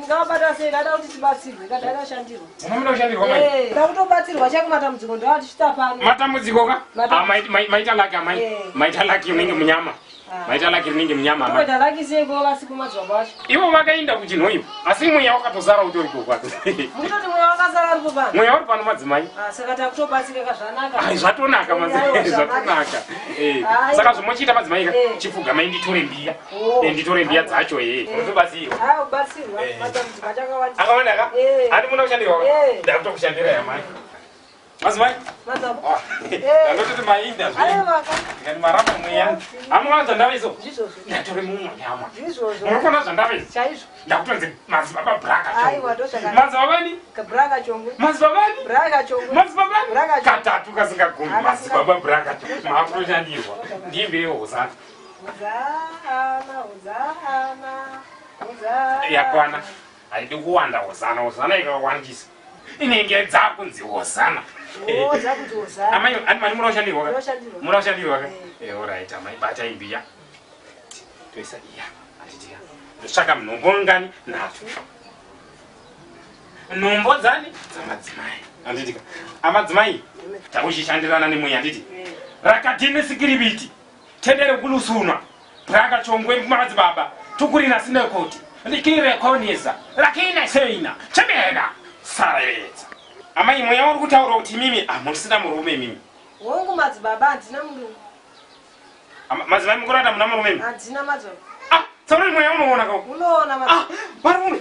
Ndingavabata sei ndada kuti tibatsirwe kada ndashandirwa. Unoda kushandirwa mai? Eh, ndakutobatsirwa chako matambudziko ndoa tichita pano. Matambudziko ka? Matambudziko. Ah, maita lucky amai. Eh. Maita lucky unenge munyama. Ah. Maita lucky rinenge munyama amai. Toita laki sei ko vasipo madzibaba acho. Ivo vakaenda kuchinhoyi asi mweya wakatosara utori kwako. Mukutoti mweya wakasara aripo pano. Mweya uri pano madzimai. Ah, saka takutobatsirika kazvanaka. Ai zvatonaka madzimai Aiwa, zvakanaka. zvatonaka. Eh. Ai. Saka zvomochiita madzimai ka Eh. chipfugamai nditore mbiya. Oh. Eh, nditore mbiya dzacho eh. Unotobatsirwa. Ah, ubatsirwa. Eh. Matambudziko achakawandisa. Akawanda ka? Eh. Handi muna kushandirwa ka? Eh. Ndakutokushandira yamai. Madzimai. Madzibaba. Ah, Eh. Ndandototi mainda zve. Aiwa ka. Ndikati maramba mweya. Amuwanza ndava izo. Ndizvozvo. Ndatore mumwe nyama. Ndizvozvo. Munokona zvandava izvi. Chaizvo. Ndakutonzi madzibaba braka chongo. Aiwa, ndozvakanaka. Madzibaba ni? Braka chongwe. Madzibaba ni? Braka chongwe. Madzibaba ni? Braka chongwe. Katatu kasingagumi. Ah, Madzibaba braka chongo. Makutoshandirwa. Ndiimbirewo hosana. Hosana, hosana, hosana. Yakwana. Haidi kuwanda hosana. Hosana ikawandisa. Inenge dzakunzi hosana. Oh, dzakunzi hosana. Amai, ani mani muda kushandirwa ka? Munoshandirwa. Muda kushandirwa ka? Eh. Eh, alright, amai bata imbiya. Toisa iya. Handiti ka. Ndotsvaka nhombo ngani? Nhatu. Nhombo dzani? Dzamadzimai. Handiti ka. Amadzimai, takuchishandirana nemweya handiti? Eh. Rakatine sikiribiti. Tendere kulusuna. Raka chongwe madzibaba. Tukurina sinekoti. Likirekonisa. Lakina seina. Chemena. Sarevedza. Amai mweya uri kutaura kuti imimi hamusina murume imimi. Hongu madzibaba handina murume. Madzimai mukurata muna murume imi. Handina madzibaba. Ah, tsauri mweya unoona ko. Unoona Ah, madzibaba. varume.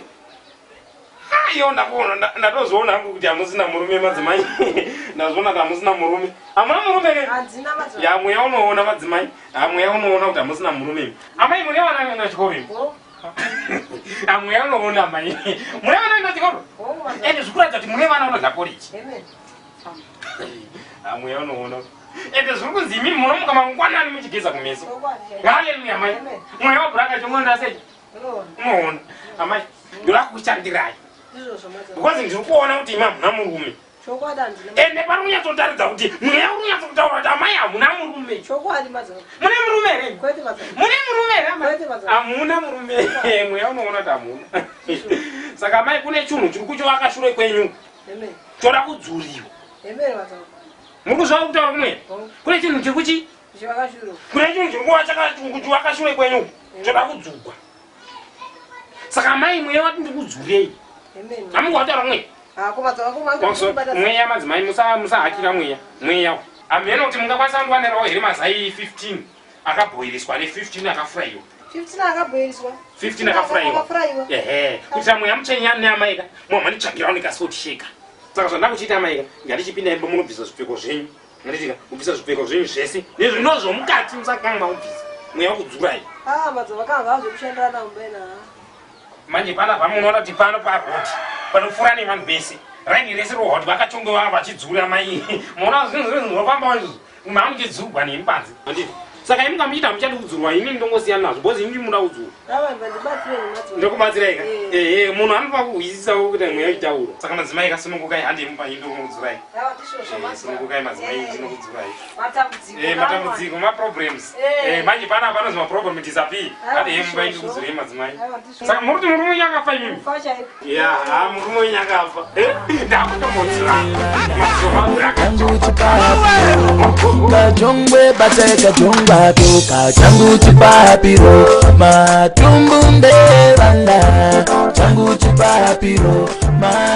Ah, iyo ndakuona ndatozoona hangu kuti hamusina murume madzimai. Ndazviona kuti hamusina murume. Hamuna murume ke? Handina madzibaba. Ya mweya unoona madzimai. Ah, mweya unoona kuti hamusina murume imi. Amai mune vana vanoenda chikoro imi. Hongu, Ah, mweya unoona amai. Mune vana vanoenda chikoro? hongu madzibaba. Ende zvikuratidza kuti mune vana vanodya poriji. Amen. Ah, mweya unoona. Ende zviri kunzi imimi munomuka mangwanani muchigeza kumeso. Chokwadi chaizvo. Haleluya amai. Amen. Mweya wabhuraka chongonda sei? Unoona. Unoona. Amai, ndoda kukushandirai. Ndizvozvo madzibaba. Because ndiri kuona kuti imi hamuna murume. Chokwadi handina. Ende pari kunyatsotaridza kuti mweya uri kunyatsotaura kuti amai hamuna murume. Chokwadi madzibaba. Mune murume here? Kwete madzibaba. Mune murume here amai? Kwete madzibaba. Hamuna murume. Mweya unoona kuti hamuna. Saka amai kune chinhu chiri kuchovaka shure kwenyu. Amen. Choda kudzuriwa. Amen madzibaba. Muri kuzwa kutaura kumwe? Hongu. Kune chinhu chiri kuchi? Chivakashure. Kune chinhu chiri kuchivaka shure kwenyu. Choda kudzurwa. Saka amai mweya wati ndikudzurei. Amen. Hamungwataura kumwe? Ah, ko madzibaba ko manga Konso, mweya madzimai musahakira mweya mweya hameno kuti mungakwanisa kundiwanirawo here mazai 15 akabhoiriswa ne15 akafurayiwa. 15 akabhoiriswa. 15 akafurayiwa. Akafurayiwa. Ehe, kuitira mweya mutsvenya neamaika mwamhanitsvagira unekasoti sheka. Saka zvandakuchiita amaika, ngatichipinda imba munobvisa zvipfeko zvenyu, ngatitika kubvisa zvipfeko zvenyu zvese nezvino zvomukati, musakanga makubvisa mweya wakudzurai. Ah, madzibaba kanga zvekushandirana mumbena. Manje panapa munoona kuti pano paroti panopfuura nevanhu vese, raini rese rohwa kuti vakachonge vava vachidzura mai. Muona zvinhu zvinhu zvinofambawo izvozvo, mamuchidzurwa nemi panze, handiti? Saka imi kamuchiita muchadi kudzurwa, ini ndongosiyana nazvo because imi muda kudzurwa. Ava vandibatsire madzibaba. Ndokubatsirai ka? Eh. Ehe, munhu anofa kuhwisisawo kuti mweya uchitaura. Saka madzimai kasunungukai, handei mupa ndinokudzurai. Ava ndizvozvo madzibaba. Sunungukai madzimai, Eh. ndinokudzurai. Matambudziko. Eh, matambudziko, maproblems. Eh. Eh, manje pana panonzi maproblem disappear. Aiwa, Handei mupa ndizvozvo. ndinokudzurai madzimai. Aiwa, ndizvozvo. Saka muri kuti murume wenyu akafa imimi? Kufa chaiko. Ya, ha, murume wenyu akafa. Eh, ndakutomudzura. Changu chipapiro kachongwe bate kachongwato kachangu chipapiro matumbu ndevanda changu chipapiro ma.